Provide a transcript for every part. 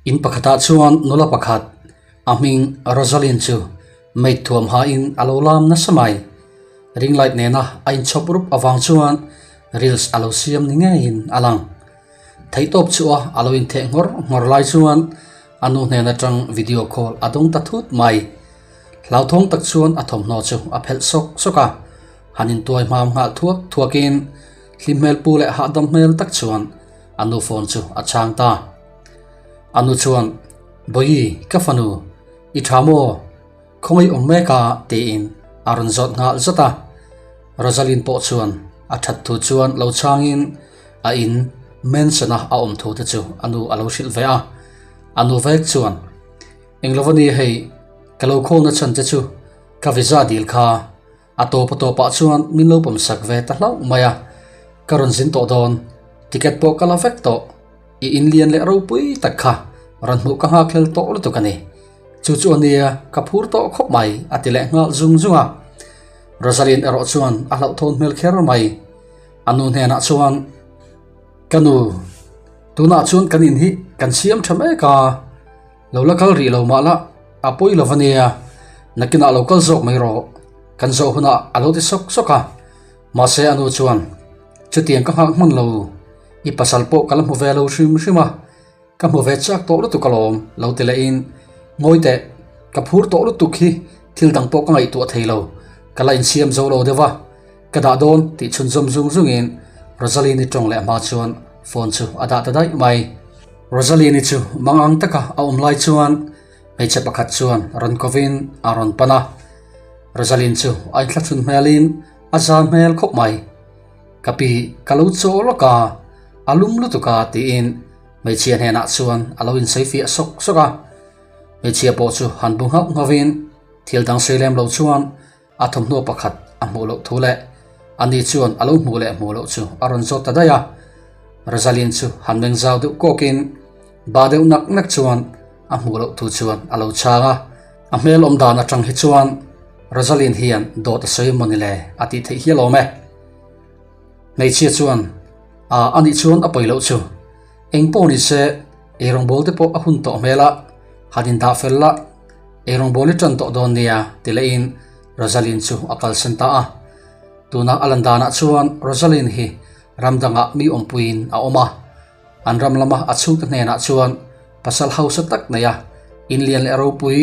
In pakhatah chuan nula pakhat a hming Rosalyn chu maid thuam hain a lo lam nasa mai. Ring light nena a inchhawp rup avang chuan reels a lo siam ni ngeiin a lang. Theihtawp chu a a lo intheh nghawr nghawr lai chuan a nu hnen atang video call a dawng ta thut mai. Hlauthawng tak chuan a thawmhnaw chu a phelh sawk sawk a, han intuai hmam nghal thuak thuakin hlim hmel pu leh hahdam hmel tak chuan a nu phone chu a chhang ta. A nu chuan, Bawihi, ka fanu, i tha maw? Khawngaih awm mek a? tiin a rawn zawt nghal zat a. Rosaline pawh chuan a that thu chuan lo chhangin a in mansion a a awm thu te chu a nu a lo hrilh ve a. A nu vek chuan, Englo a ni hei, ka lo call na chhan che chu ka visa dil kha. A tawp a tawpah chuan min lo pawm sak ve ta hlauh mai a, ka rawn zin tawh dawn, ticket pawh ka la vek tawh, i inlian leh ropui tak kha rawn hmuh ka nghak hlel tawh lutuk a ni. Chu chu a nia, ka phur tawh khawp mai a ti leh nghal zung zung a. Rosaline erawh chuan a hlauhthawn hmel kher mai. A nu hnenah chuan, Ka nu, tunah chuan kan in hi kan siam tha mek a, Lo la kal rih lo mah la, a pawi lo va nia, nakinah lo kal zawk mai rawh, kan zawh hunah a lo ti sawk sawk a. Mahse a nu chuan, Chutiang ka nghak hman lo, i pasal pawh ka la hmu ve lo hrim hrim a, ka hmu ve chak tawh lutuk alawm, lo ti lehin, Ngawi teh, ka phur tawh lutuk hi thil dang pawh ka ngaihtuah thei lo, ka la insiam zo lo deuh a, ka dah dawn tih chhunzawm zung zungin Rosaline-i tawng leh hma chuan phone chu a dah ta daih mai. Rosaline-i chu mangang taka a awm lai chuan hmeichhe pakhat chuan rawn kovin a rawn pan a. Rosaline chu a inthlahrun hmelin a zan hmel khawp mai. Ka pi, ka lo chaw lawk a, a lum lutuk a tiin hmeichhia hnenah chuan a lo insawifiah sawk sawk a. Hmeichhia pawh chu han bu nghauh nghauhin thil dang sawi lem lo chuan A thawmhnaw pakhat a hmuh loh thu leh ani chuan a lo hmuh leh hmuh loh chu a rawn zawt ta daih a. Rosaline chu han meng zau deuh kawkin ba deuh nak nak chuan a hmuh loh thu chuan a lo chhang a. A hmel awm dan atang hi chuan Rosaline hian dawt a sawi maw ni le a tih theih hial awm e. Hmeichhia chuan a anih chuan a pawi loh chu eng pawh ni se eirawngbawl te pawh a hun tawh hmel a, han indah fel la. Eirawngbawl i tan tawh dawn nia ti lehin Rosaline chu a kalsan ta a. Tuna a lan danah chuan Rosaline hi ram dangah mi awmpuiin a awm a. An ram lama a chhungte hnenah chuan pasal hausa tak neia inlian leh ropui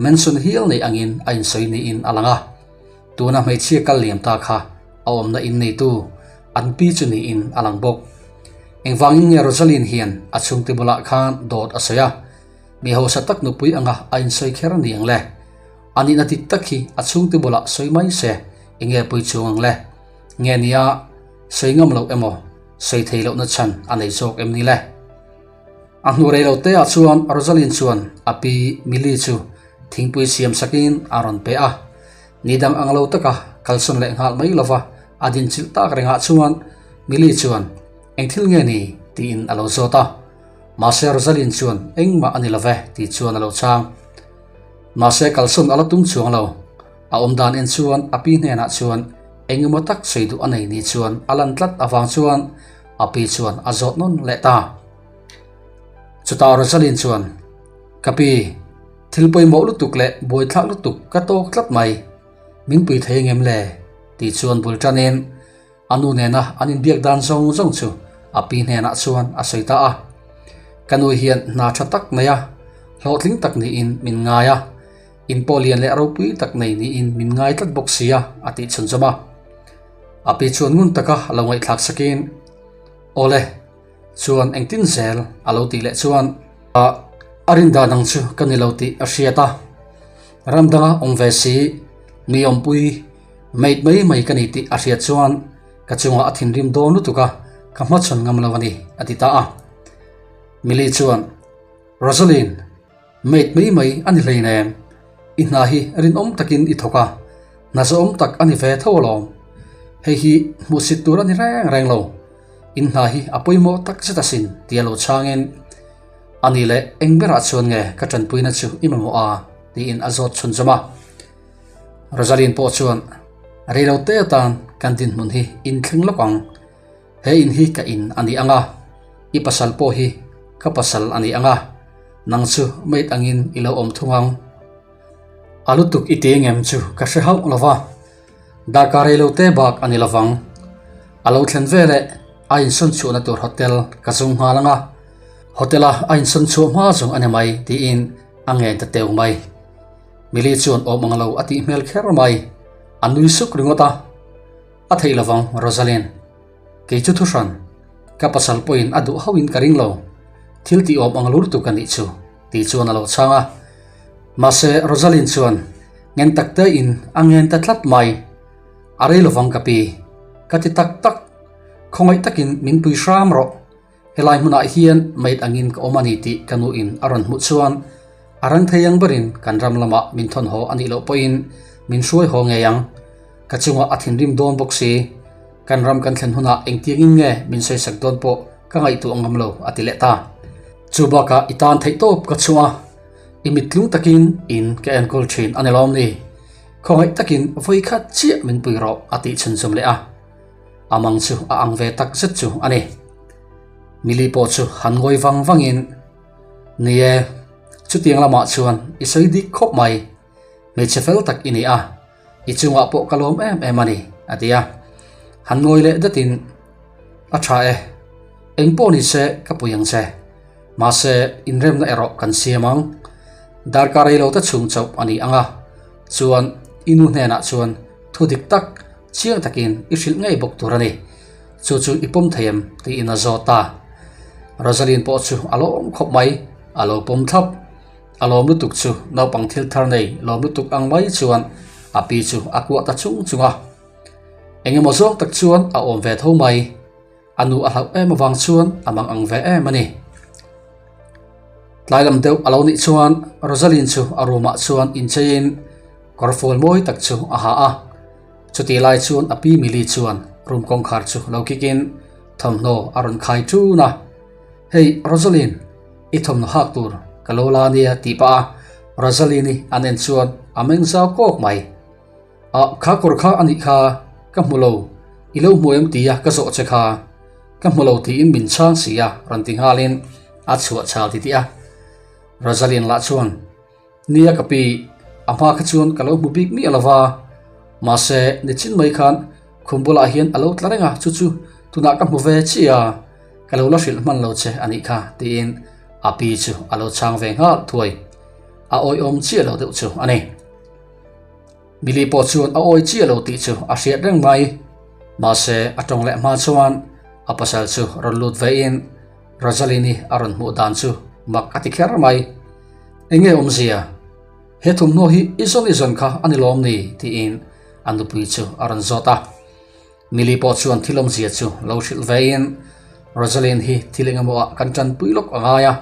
mansion hial nei angin a insawi niin a lang a. Tuna hmeichhia kal liam ta kha a awmna in neitu an pi chu niin a lang bawk. Engvangin nge Rosaline hian a chhungte bulah khan dawt a sawi a? Mi hausa tak nupui anga a insawi kher ni ang le. A nihna dik tak hi a chhungte bulah sawi mai se enge pui chung ang le. Nge nia sawi ngam loh emaw sawi thei lohna chhan a nei zawk em ni le. A hnu rei lo te ah chuan Rosaline chuan a pi Millie chu thingpui siam sakin a rawn pe a. Ni dang ang lo taka kalsawn leh nghal mai lova a dinchilh tak rengah chuan Millie chuan eng thil nge ni tiin a lo zawt a. Mahse Rosaline chuan engmah a ni lo ve tih chuan a lo chhang. Mahse kalsawn a la tum chuang lo. A awm dan en chuan a pi hnenah chuan eng emaw tak sawi duh a nei ni chuan a lan tlat avang chuan a pi chuan a zawt nawn leh ta. Chutah Rosaline chuan, Ka pi, thil pawimawh lutuk leh buaithlak lutuk ka tawk tlat mai. Min pui thei ngem le? tih chuan bul tanin A nu nena an inbiak dan zawng zawng chu a pi hnenah chuan a sawi ta a. Ka nu hian hna tha tak nei a, hlawhtling tak niin min ngai a, in pawh lian leh ropui tak nei niin min ngai tlat bawk si a, a tih chhunzawm a. A pi chuan ngun taka a lo ngaihthlak sakin, Awle, chuan engtin zel a lo tih leh chuan, A rin dan ang chu ka ni lo tih a hriat a, ram danga awm ve si, mi awmpui, Mate mai mai ka ni tih a hriat chuan ka chungah a thinrim dawn lutuk a, ka hmachhawn ngam lo a ni, a ti ta a. Millie chuan, Rosaline, mate mai mai a ni hleinem, i hna hi rinawm takin i thawk a, hna zawhawm tak a ni ve tho alawm. Hei hi hmuhsit tur a ni reng reng lo, in hna hi a pawimawh tak zet asin, tia lo chhangin, A ni leh eng berah chuan nge ka tanpuina chu i mamawh a? tiin a zawt chhunzawm a. Rosaline pawh chuan, Reilo te atan kan dinhmun hi in thleng lawk ang. He in hi ka in a ni ang a, i pasal pawh hi ka pasal a ni ang a. Nang chu maid angin i lo awm thung ang. A lutuk i ti ngem chu ka hre hauh lo va, darkar rei lo te bak a ni lovang. A lo thlen veleh a insawn chhuahna tur hotel ka zung nghal ang a, hotel a a insawn chhuah hma zawng a ni mai tiin a ngen ta teu mai. Millie chuan awm ang lo a tih hmel kher mai, a nui suk ringawt a. A theih lovang Rosaline. Kei chu thuhran, ka pasal pawhin a duh hauhin ka ring lo, thil tih awm ang lur tuk a nih chu, tih chuan a lo chhang a. Mahse, Rosaline chuan ngen tak tein a ngen ta tlat mai. A rei lovang ka pi, ka ti tak tak. Khawngaih takin min pui hram rawh. Helai hmunah hian maid angin ka awm a ni tih ka nuin a rawn hmuh chuan a rang thei ang berin kan ram lamah min thawn haw a nih loh pawhin min hruai haw ngei ang. Ka chungah a thinrim dawn bawk si. Kan ram kan thlen hunah engtiangin nge min sawisak dawn pawh ka ngaihtuah ngam lo a ti leh ta. Chu bakah i tan theih tawp ka chhuah a, i mittlung takin in ka enkawl thin a ni lawm ni? Khawngaih takin vawikhat chiah min pui rawh a tih chhunzawm leh a. A mang chu a ang ve tak zet chu a ni. Millie pawh chu han ngawi vang vangin, Ni e, chutiang lamah chuan i sawi dik khawp mai. Hmeichhe fel tak i ni a, i chungah pawh ka lawm em em a ni, a ti a. Han ngawi leh datin, A tha e, eng pawh ni se ka pui ang che. Mahse, inremna erawh kan siam ang. Darkar rei lo ta chhung chauh a ni ang a, chuan i nu hnenah chuan thu dik tak, Chiang takin i hrilh ngei bawk tur a ni. Chu chu i pawm thei em? tiin a zawt a. Rosaline pawh chu a lawm khawp mai, a lo pawm thlap. A lawm lutuk chu naupang thil thar nei lawm lutuk ang mai chuan a pi chu a kuah ta chung chung a. Eng emaw zawng tak chuan a awm ve tho mai. A nu a hlauh em avang chuan a mang ang ve em a ni. Tlai lam deuh a lo nih chuan Rosaline chu a room ah chuan incheiin kawrfual mawi tak chu a ha a. Chutih lai chuan a pi Millie chuan room kawngkhar chu lo kick in thawmhnaw a rawn khai ṭun a. Hey Rosaline, i thawmhnaw hak tur ka lo la nia tih pah a Rosaline-i an en chuan a meng zau kawk mai. Ah, kha kawr kha a nih kha, ka hmu lo, i lo hmu em tia ka zawh che kha, ka hmu lo tiin min chhang si a rawn ti nghalin a chhuah chhal titih a. Rosaline lah chuan, Nia ka pi, a hma kha chuan ka lo hmu bik miah lo va, mahse nichin mai khan khum bulah hian a lo tla reng a, chu chu tunah ka hmu ve chiah a, ka lo la hrilh hman lo che a nih kha tiin a pi chu a lo chhang ve nghal thuai. A awihawm chiah lo deuh chu a ni. Millie pawh chuan a awi chiah lo tih chu a hriat reng mai. Mahse, a tawng leh hma chuan a pasal chu rawn lut vein Rosaline-i a rawn hmuh dan chu mak a ti kher mai. Eng nge awmzia? He thawmhnaw hi i zawn i zawn kha a ni lawm ni? tiin a nupui chu a rawn zawt a. Millie pawh chuan thil awmzia chu lo hrilh vein Rosaline hi thil eng emaw ah kan tanpui lawk a ngai a,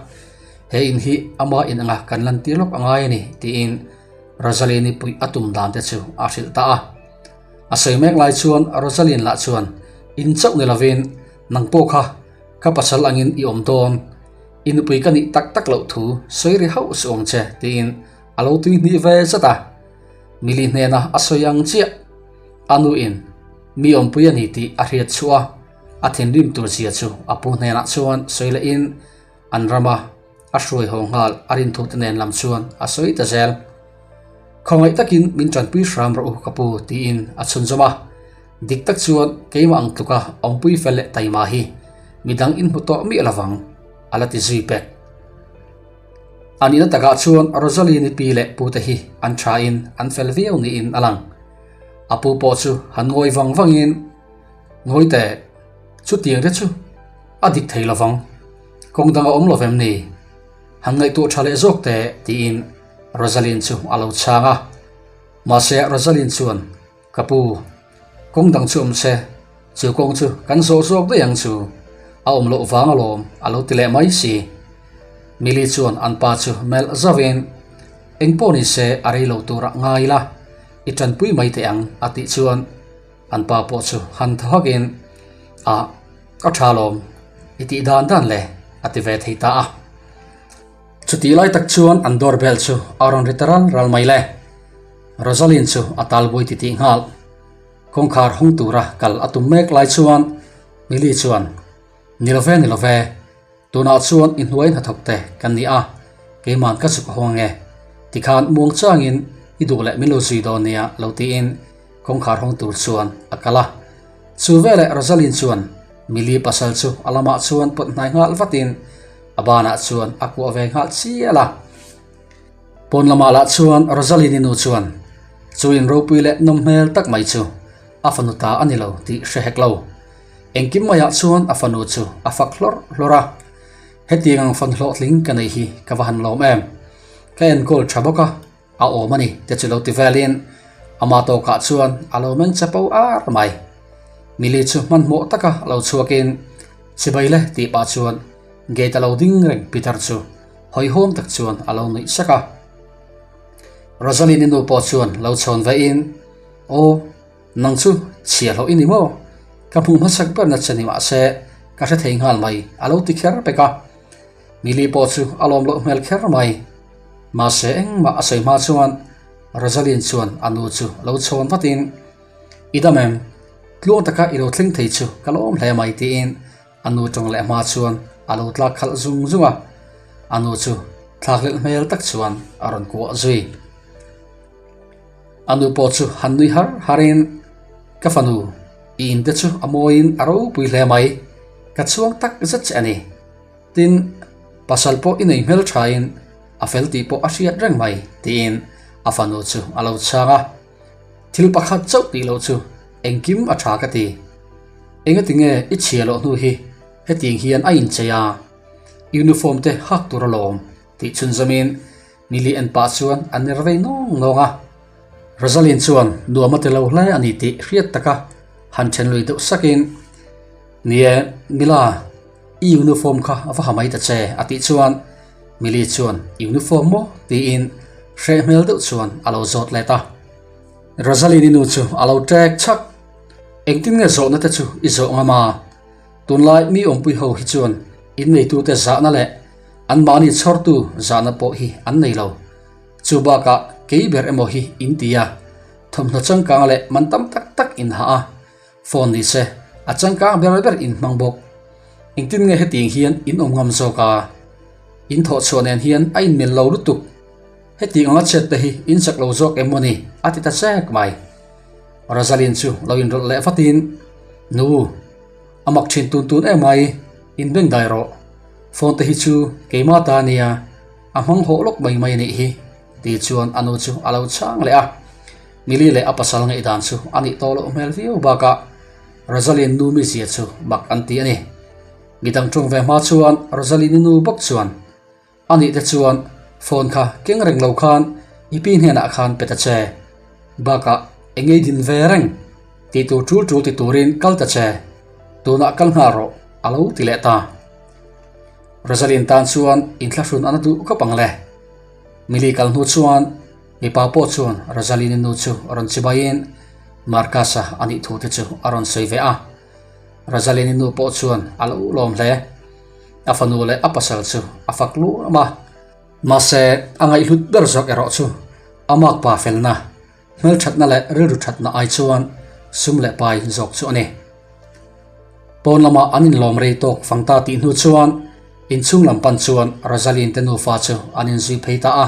he in hi ama in anga kan lantir lawk a ngai a ni tiin Rosaline-i puih a tum dan te chu a hrilh ta a. A sawi mek lai chuan Rosaline lah chuan in chauh ni lovin nang pawh kha ka pasal angin i awm dawn, i nupui ka nih tak tak loh thu sawi ri hauh suh ang che tiin a lo tui hnih ve zat a. Millie hnena a sawi ang chiah. A nuin mi awmpui a ni tih a hriat chhuah a, a thinrim tur zia chu a pu hnenah chuan sawi lehin an rama a hruai haw nghal a rinthu te nen lam chuan a sawi ta zel. Khawngaih takin min tanpui hram rawh u ka pu tiin a chhunzawm a, dik tak chuan keimah ang tluka awmpui fel leh taima hi midang inhmu tawh miah lovang a la ti zui pek. A nihna takah chuan Rosaline-i pi leh pute hi an thain an fel viau niin a lang. A pu pawh chu han ngawi vang vangin, Ngawi teh, chutiang te chu a dik thei lovang, kawng dang a awm lo vem ni? Han ngaihtuah tha leh zawk teh, tiin Rosaline chu a lo chhang a. Mahse Rosaline chuan, Ka pu, kawng dang chu awm se, chu kawng chu kan zawh zawk daih ang chu, a awm loh vang alawm, a lo ti leh mai si. Millie chuan an pa chu melh zauhin, Eng pawh ni se a rei lo turah ngai ila, i tanpui mai teh ang a tih chuan an pa pawh chu han thaw hakin Ah, ka tha lawm, i tih dan dan le a ti ve thei ta a. Chutih lai tak chuan an door bell chu a rawn ri ta ral ral mai le. Rosaline chu a talbuai titih nghal. Kawngkhar hawng tura kal a tum mek lai chuan Millie chuan, Ni lo ve, ni lo ve, tunah chuan i hnuai hnathawk te kan ni a. Keiman ka zuk hawng e. Tikhan muang changin i duh leh min lo zui dawn nia lo tiin kawngkhar hawng tur chuan a kal a. Chu veleh Rosaline chuan Millie pasal chu a lamah chuan pawt hnai nghal vatin a banah chuan a kuah ve nghal chial a. Pawn lamah lah chuan Rosaline-i nu chuan chu in ropui leh nawm hmel tak mai chu a fanu ta a ni lo tih hre hek lo. Engkim maiah chuan a fanu chu a fak hlawrh hlawrh a. Hetiang ang fan hlawhtling ka neih hi ka va han lawm em? Ka enkawl tha bawk a, a awm a ni te chu lo ti velin ama tawkah chuan a lo meng chapo ar mai. Millie chu hmanhmawh taka lo chhuakin chibai le tih pah chuan gate a lo ding reng Peter chu hawihhawm tak chuan a lo nuih sak a. Rosaline-i nu pawh chuan lo chhawn vein, Aw. Nang chu chhia hlawh i ni maw? Ka hmuh hmasak berna che ni mahse ka hre thei nghal mai a lo ti kher pek a. Millie pawh chu a lawm loh hmel kher mai. Mahse engmah a sawi hma chuan Rosaline chuan a nu chu lo chhawn vatin, I dam em? Tluang taka i lo thleng thei chu ka lawm hle mai tiin a nu tawng leh hma chuan a lo tlak khalh zung zung a. A nu chu thlakhlelh hmel tak chuan a rawn kuah zui. A nu pawh chu han nui har harin, Ka fanu, i in te chu a mawiin a ropui hle mai, ka chhuang tak zet che a ni. Tin, pasal pawh i nei hmel thain a fel tih pawh a hriat reng mai, tiin a fanu chu a lo chhang a. Thil pakhat chauh tih loh chu engkim a tha ka ti. Engatinge i chhia loh hnu hi hetiang hian a inchei a, uniform te hak tur alawm, tih chhunzawmin Millie en pah chuan a ner vei nawng nawng a. Rosaline chuan nuam a ti lo hle a ni tih hriat taka han then lui deuh sakin, Ni e, Mila, i uniform kha a va ha mai ta che a tih chuan Millie chuan Uniform maw? tiin hreh hmel deuh chuan a lo zawt let a. Rosaline-i nu chu a lo ṭek chhak, Engtin nge zawhna te chu i zawh ngam a? Tunlai mi awmpui ho hi chuan inneitute zahna leh anmahni chhawrtu zahna pawh hi an nei lo. Chu bakah kei ber emaw hi in ti a, thawmhnaw changkang leh man tam tak tak in ha a, phone ni se a changkang ber ber in hmang bawk. Engtin nge hetiang hian in awm ngam zawk a? In thawhchhuah nen hian a inmil lo lutuk. Hetiang anga chet te hi in chak lo zawk em maw ni? a ti ta chek mai. Rosaline chu lo inrawlh leh vatin, Nu. A mak thin tun tun em mai, in beng dai rawh. Phone te hi chu keimah ta ania, a hmang hawh lawk mai mai a nih hi, ti chuan a nu chu a lo chhang leh a. Millie leh a pasal ngaihdan chu a nih tawh loh hmel viau bakah Rosaline nu mizia chu mak an ti a ni. Midang tawng ve hma chuan Rosaline-i nu bawk chuan, A nih te chuan phone kha keng reng lo khan i pi hnenah khan pe ta che. Bakah eng ei din ve reng tih tur tul tul ti turin kal ta che. Tunah kal nghal rawh a lo ti leh ta. Rosaline tan chuan inthlahrun a na duh khawp ang le. Millie kal hnu chuan mipa pawh chuan Rosaline-i nu chu rawn chibaiin Marcus-a a nih thu te chu a rawn sawi ve a. Rosaline-i nu pawh chuan a lo lawm hle. A fanu leh a pasal chu a fak luam a, mahse a ngaihhlut ber zawk erawh chu a makpa felna, hmelthatna leh rilru thatna ai chuan sum leh pai zawk chu a ni. Pawn lama an inlawm rei tawk fang ta tih hnu chuan inchhung lam pan chuan Rosaline te nufa chu an inzui phei ta a.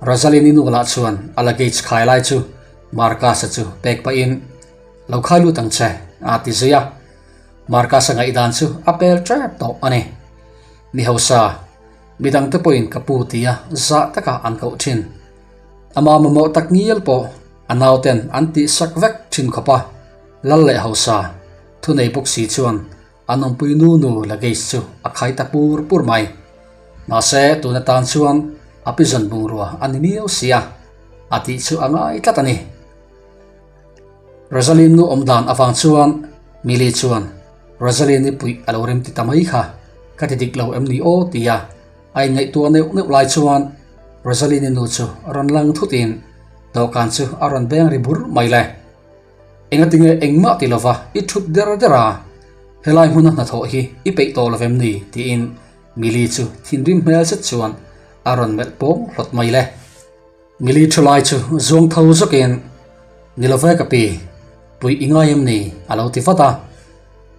Rosaline-i nu lah chuan a luggage khai lai chu Marcus-a chu pek pahin, Lo khai lut ang che, a ti zui a. Marcus-a ngaihdan chu a pel tep tawh a ni. Mi hausa, midangte pawhin ka pu tia zah taka an koh thin. Ama mamawh tak ngial pawh a nauten an tihsak vek thin khawp a, lal leh hausa, thunei bawk si chuan an awmpui nu nu luggage chu a khai ta pur pur mai. Mahse, tun atan chuan a pizawn bungrua a ni miau si a, a tih chu a ngai tlat a ni. Rosaline nu awm dan avang chuan Millie chuan Rosaline-i puih a lo rem ti ta mai kha, ka ti dik lo em ni aw tia a inngaihtuah neuh neuh lai chuan Rosaline-i nu chu rawn lang thutin dawhkan chu a rawn beng ri bur mai le. Engatinge engmah ti lova i thut der der a, helai hmuna hnathawh hi i peih tawh lovem ni tiin Millie chu thinrim hmel zet chuan a rawn melh pawng hlawt mai le. Millie thu lai chu zuang tho zawkin, Ni lo ve ka pi, puih i ngai em ni? a lo ti vat a.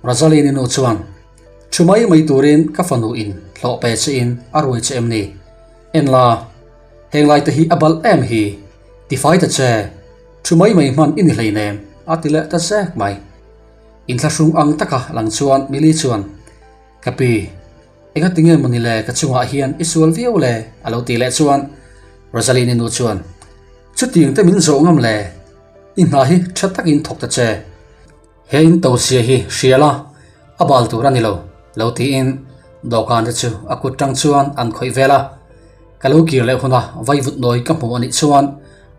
Rosaline-i nu chuan, Thu mai mai turin ka fanu in hlawh pe che in a ruai che em ni? En la, heng lai te hi a balh em hi, tifai ta che, thu mai mai hman i ni hleinem, a ti leh ta zek mai. Inthlahrung ang taka lang chuan Millie chuan, Ka pi, engati nge mawni le ka chungah hian i sual viau le? a lo ti leh chuan Rosaline-i nu chuan, Chutiang te min zawh ngam le, i hna hi tha takin thawk ta che. He in to zia hi hria la, a bal tur a ni lo, lo tiin dawhkan te chu a kut tang chuan an khawih vel a. Ka lo kir leh huna vaivut nawi ka hmuh a nih chuan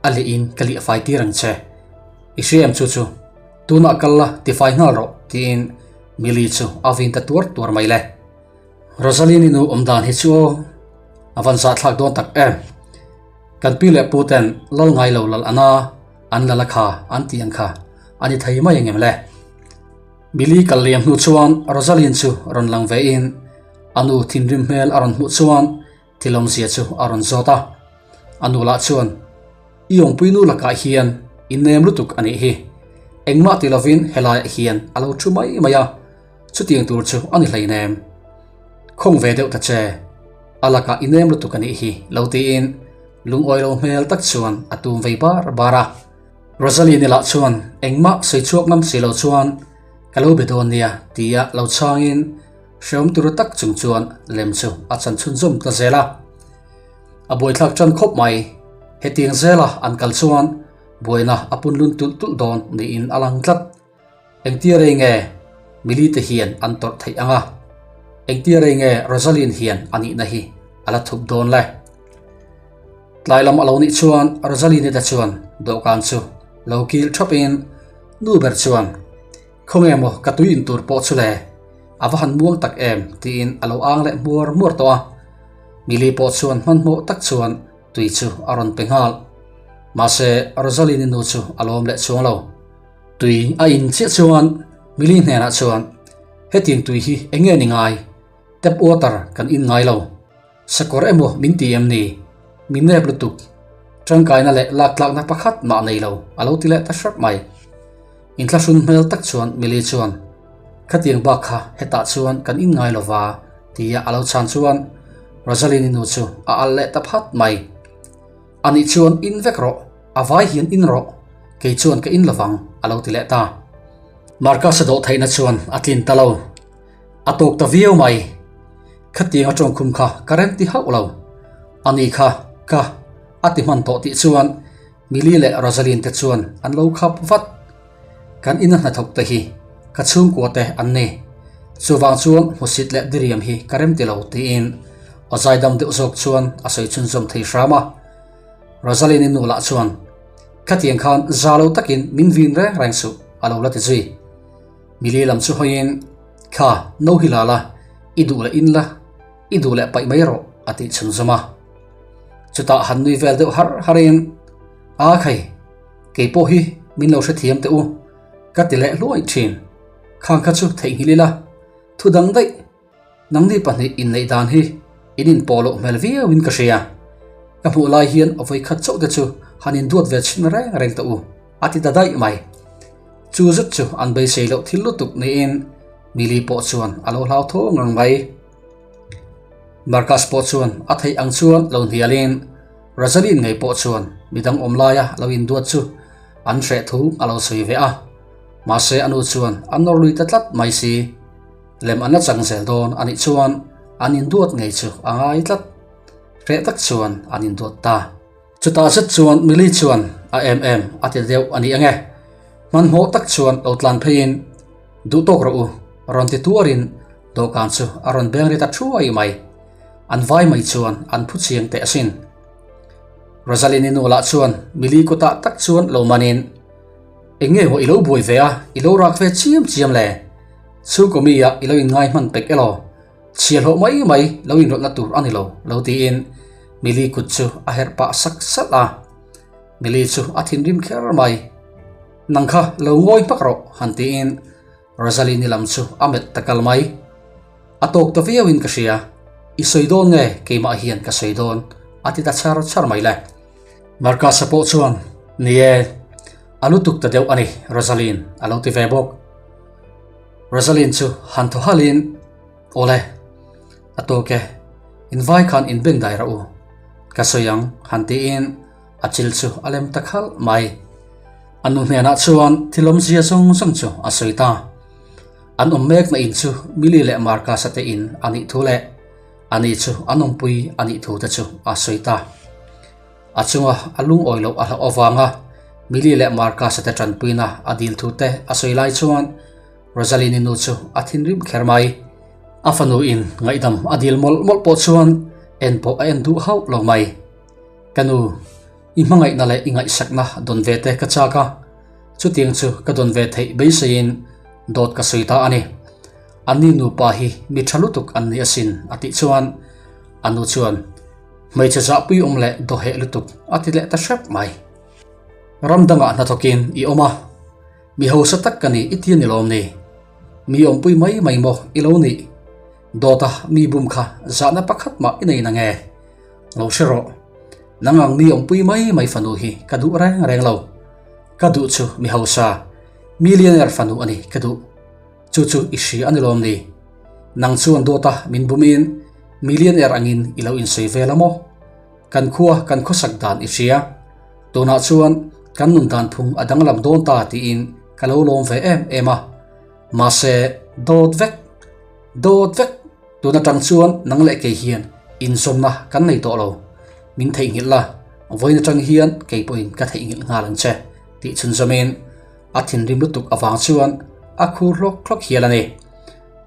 a lih in ka lih fai tir ang che. I hria em chu chu? Tunah kal la tifai nghal rawh, tiin Millie chu a vin ta tuar tuar mai le. Rosaline-i nu awm dan hi chu aw, a van zahthlak dawn tak em. Kan pi leh pu ten lal ngai lo lal ana an lal a kha an tih ang kha a ni thei mai ang em le? Millie kal liam hnu chuan Rosaline chu rawn lang ve in a nu thinrim hmel a rawn hmuh chuan thil awmzia chu a rawn zawt a. A nu lah chuan I awmpui nu lakah hian i nem lutuk a nih hi. Engmah ti lovin helaiah hian a lo thu mai mai a, chutiang tur chu a ni hleinem. Khawng ve deuh ta che, a lakah i nem lutuk a nih hi lo tiin lungawi lo hmel tak chuan a tum vei bar bar a. Rosaline-i lah chuan engmah sawi chhuak ngam si lo chuan ka lo be dawn nia tia lo chhangin hreawm tur tak chung chuan lem chu a chan chhunzawm ta zel a. A buaithlak tan khawp mai, hetiang zela an kal chuan buaina a punlun tulh tulh dawn niin a lang tlat. Engtia rei nge Millie te hian an tawrh theih ang a? Engtia rei nge Rosaline hian a nihna hi a la thup dawn le? Tlai lam a lo nih chuan Rosaline te chuan dawhkan chu lo kil thap in nu ber chuan, Khawnge maw ka tui in tur pawh chu le? A va han muang tak em? tiin a lo ang leh hmuar hmuar tawh a. Millie pawh chuan hmanhmawh tak chuan tui chu a rawn pe nghal. Mahse Rosaline nu chu a lawm leh chuang lo. Tui a in chiah chuan Millie hnenah chuan, Hetiang tui hi eng nge ni ngai? Tap water kan in ngai lo. Sakawr emaw min ti em ni? Min nep lutuk. Tangkaina leh laktlakna pakhat mah nei lo a lo ti leh ta hrep mai. Inthlahrun hmel tak chuan Millie chuan, Khatiang bak kha hetah chuan kan in ngai lo va tia a lo chhan chuan Rosaline-i nu chu a alh leh ta phat mai. Anih chuan in vek rawh, a vai hian in rawh, kei chuan ka in lovang, a lo ti leh ta. Marcus-a dawh theihna chuan a tlin ta lo. A tawk ta viau mai. Khatiang a tawngkhum kha ka rem ti hauh lo. Ani kha, ka, a ti hman tawh tih chuan Millie leh Rosaline te chuan an lo khap vat. Kan ina hnathawk te hi ka chhungkua te an ni. Chuvang chuan hmusit leh diriam hi ka rem ti lo tiin aw zaidam deuh zawk chuan a sawi chhunzawm thei hram a. Rosaline-i nu lah chuan, Khatiang khan za lo takin min vin reng reng suh a lo la ti zui. Millie lam chu hawiin, Kha, no hi la la, i duh leh in la, i duh leh paih mai rawh a tih chhunzawm a. Chutah han nui vel deuh har harin, A khai, Kei pawh hi min lo hrethiam teh u, ka ti leh hluai thin. Khang kha chu theihnghilh ila, thu dang daih, nangni pahnih inneih dan hi in inpawh loh hmel viauin ka hria. Ka hmuh lai hian vawikhat chauh te chu han induat ve chhin reng reng teh u, a ti ta daih mai. Chu zet chu an beisei loh thil lutuk niin Millie pawh chuan a lo hlauthawng reng mai. Marcus pawh chuan a theih ang chuan lo hnialin Rosaline ngei pawh chuan midang awm laia lo induat chu an hreh thu a lo sawi ve a. Mahse a nu chuan a nawr lui ta tlat mai si. Lem an la chang zel dawn a nih chuan an induat ngei chu a ngai tlat. Hreh tak chuan an induat ta. Chutah zet chuan Millie chuan a em em a ti deuh a ni ange. Hmanhmawh tak chuan lo tlan pheiin duh tawk rawh u rawn ti tuarin dawhkan chu a rawn beng ri ta thuai mai. An vai mai chuan an phu chiang teh asin. Rosaline-i nu lah chuan Millie kutah tak chuan lo manin, Eng nge maw i lo buai ve a, i lo rak ve chiam chiam le? Chhungkaw mi ah i lo inngai hman pek elaw? Chhia hlawh mai mai lo inrawlhna tur a ni lo, lo tiin Millie kut chu a herh pah sak salh a. Millie chu a thinrim kher mai. Nang kha lo ngawi hmak rawh, han tiin Rosaline-i lam chu a melh ta kal mai. A tawk ta viauin ka hria, i sawi dawn nge keimah hian ka sawi dawn, a ti ta char char mai le. Marcus-a pawh chuan, Ni e, a lutuk ta deuh a ni, Rosaline, a lo ti ve bawk. Rosaline chu han thaw halhin, Awle, a tawk e, invai khan inbeng dai rawh u. Ka sawi ang, han tiin a chil chu a lem ta khalh mai. A nu hnenah chuan thil awmzia zawng zawng chu a sawi ta. An awm mekna in chu Millie leh Marcus-a te in a nih thu leh ani chu an awmpui a nih thu te chu a sawi ta. A chunga a lungawi loh a hlauh avanga Millie leh Marcus-a te tanpuina a dil thu te a sawi lai chuan Rosaline-i nu chu a thinrim kher mai. A fanu in ngaihdam a dil mawlh mawlh pawh chuan en pawh a en duh hauh lo mai. Ka nu, i hmangaihna leh i ngaihsakna dawn ve te ka chak a, chutiang chu ka dawn ve theih beiseiin dawt ka sawi ta a ni. Anni nupa hi mi tha lutuk an ni asin a tih chuan a nu chuan hmeichhe zahpui awm leh dawheh lutuk a ti leh ta hrep mai. Ram dangah hnathawkin i awm a, mi hausa tak ka ni i ti a ni lawm ni? Mi awmpui mai mai maw i lo nih? Dawta mi bum kha zahna pakhat mah i nei nange? Lo hre rawh. Nang ang mi awmpui mai mai fanu hi ka duh reng reng lo. Ka duh chu mi hausa, millionaire fanu a ni ka duh. Chu chu i hria a ni lawm ni? Nang chuan dawta min bumin millionaire angin i lo insawi vel a maw? Kan khua kan khawsak dan i hria. Tunah chuan kan nun dan phung a danglam dawn ta tiin ka lo lawm ve em em a. Mahse dawt vek, dawt vek tun atang chuan nang leh kei hian inzawmna kan nei tawh lo. Min theihnghilh la, vawiin atang hian kei pawhin ka theihnghilh nghal ang che tih chhunzawmin a thinrim lutuk avang chuan a khur hlawk hlawk hial a ni.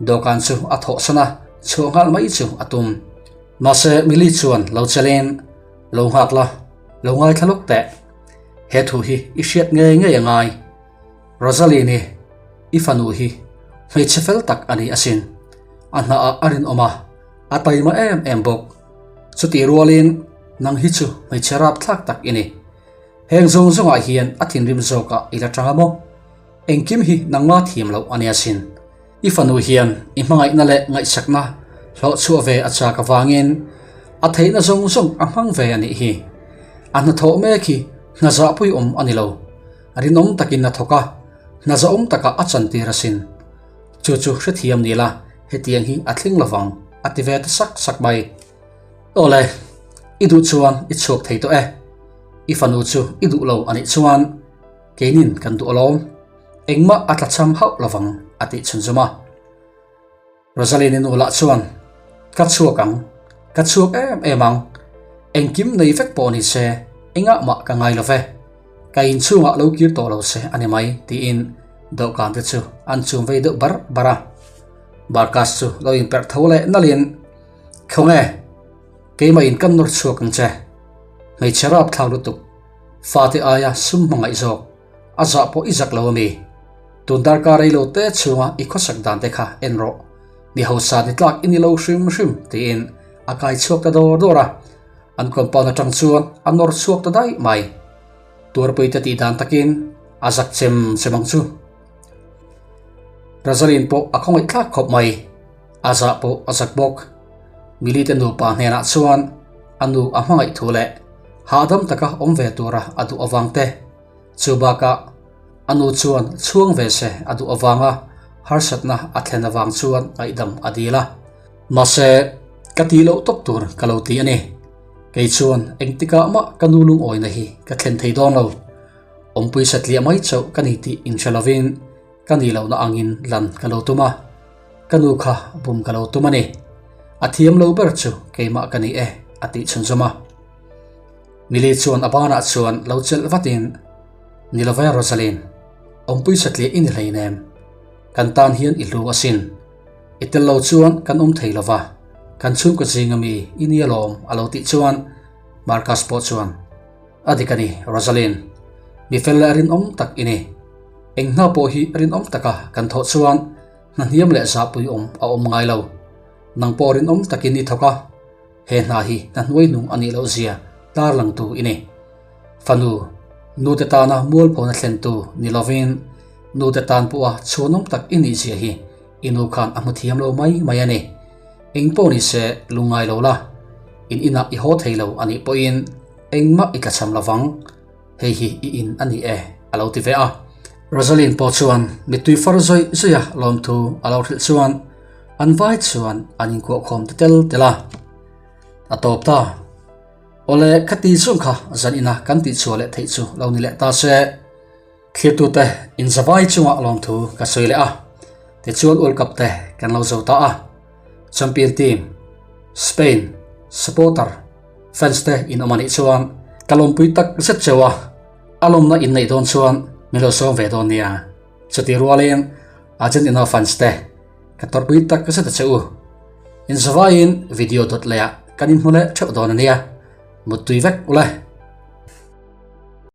Dawhkan chu a thawhsan a, chhuah nghal mai chu a tum. Mahse Millie chuan lo chelin, Lo nghak la, lo ngaithla lawk teh. He thu hi i hriat ngei ngei a ngai. Rosaline-i, i fanu hi hmeichhe fel tak a ni asin. A hnaah a rinawm a, a taima em em bawk. Chutih rualin nang hi chu hmeichhe rapthlak tak i ni. Heng zawng zawngah hian a thinrim zawkah i la tang a maw? Engkim hi nangma thiam loh a ni asin. I fanu hian i hmangaihna leh ngaihsakna hlawhchhuah ve a chak avangin a theihna zawng zawng a hmang ve a nih hi. A hnathawh mek hi hna zahpui awm a ni lo. Rinawm takin a thawk a, hna zahawm takah a chantir asin. Chu chu hrethiam ni la, hetiang hi a thleng lovang, a ti ve ta sak sak mai. Awle, i duh chuan i chhuak thei tawh e. I fanu chu i duh lo a nih chuan keinin kan duh alawm. Engmah a tlachham hauh lovang, a tih chhunzawm a. Rosaline-i nu lah chuan, Ka chhuak ang, ka chhuak em em ang, engkim nei vek pawh ni se, engah mah ka ngai lo ve, ka inchhungah lo kir tawh lo se a ni mai, tiin dawhkan te chu an chum vei deuh bar bar a. Barkas chu lo inperh tho leh nalhin, Khawnge, keimah in kan nawr chhuak ang che, hmeichhe rapthlak lutuk, fate aia sum hmangaih zawk, A zah pawh i zak lo a mi? Tun darkar rei lo te chhunga i khawsak dan te kha en rawh. Mi hausa ni tlak i ni lo hrim hrim tiin a kai chhuak ta dawr dawr a. An compound atang chuan a nawr chhuak ta daih mai. Tuarpui te tih dan takin a zak chem chem ang chu. Rosaline pawh a khawngaih thlak khawp mai. A zah pawh a zak bawk. Millie te nupa hnenah chuan a nu a hmangaih thu leh hahdam taka awm ve tura a duh avang te, Chu bakah a nu chuan chhuang ve se a duh avanga harsatna a thlen avang chuan ngaihdam a dil a. Mahse, ka tih loh tawp tur ka lo ti a ni. Kei chuan engtikah mah ka nu lungawina hi ka thlen thei dawn lo. Awmpui satliah mai chauh ka ni tih inhre lovin ka nih lohna angin lan ka lo tum a. Ka nu kha bum ka lo tum a ni. A thiam lo ber chu keimah ka ni e, a tih chhunzawm a. Millie chuan a banah chuan lo chelh vatin, Ni lo ve Rosaline, awmpui satliah i ni hleinem. Kan tan hian i hlu asin. I tel lo chuan kan awm thei lo va, kan chhungkaw zinga mi i ni alawm a lo tih chuan Marcus pawh chuan, A dik a ni Rosaline, mi fel leh rinawm tak i ni. Eng hna pawh hi rinawm taka kan thawh chuan hna hniam leh zahpui awm a awm ngai lo. Nang pawh rinawm takin i thawk a. He hna hi hna hnuai hnung a nih loh zia tarlangtu i ni. Fanu, nute tana mualphona thlentu ni lovin nute tan pawha chhuanawm tak i nih zia hi i nu khan a hmu thiam lo mai mai a ni. Eng pawh ni se lungngai lo la, in inah i haw thei lo a nih pawhin engmah i tlachham lovang. Hei hi i in a ni e, a lo ti ve a. Rosaline pawh chuan mittui far zawih zawih a lawmthu a lo hrilh chuan an vai chuan an inkuahkhawm ta tel tel a. A tawp ta. Awle, khati chung kha zan ina kan tihchhuah leh theih chu lo ni leh ta se. Thlirtute inzavai chungah lawmthu ka sawi leh a, tichuan World Cup te kan lo zo ta a. Champion team, Spain, supporter, fans te in awm a nih chuan ka lawmpui tak zet cheu a, a lawmna in neih dawn chuan min lo sawm ve dawn nia. Chutih rualin Argentina fans te ka tawrhpui tak zet a che u. Inzavaiin video dawt leh ah kan inhmu leh theuh dawn a nia. Muttui vek ule.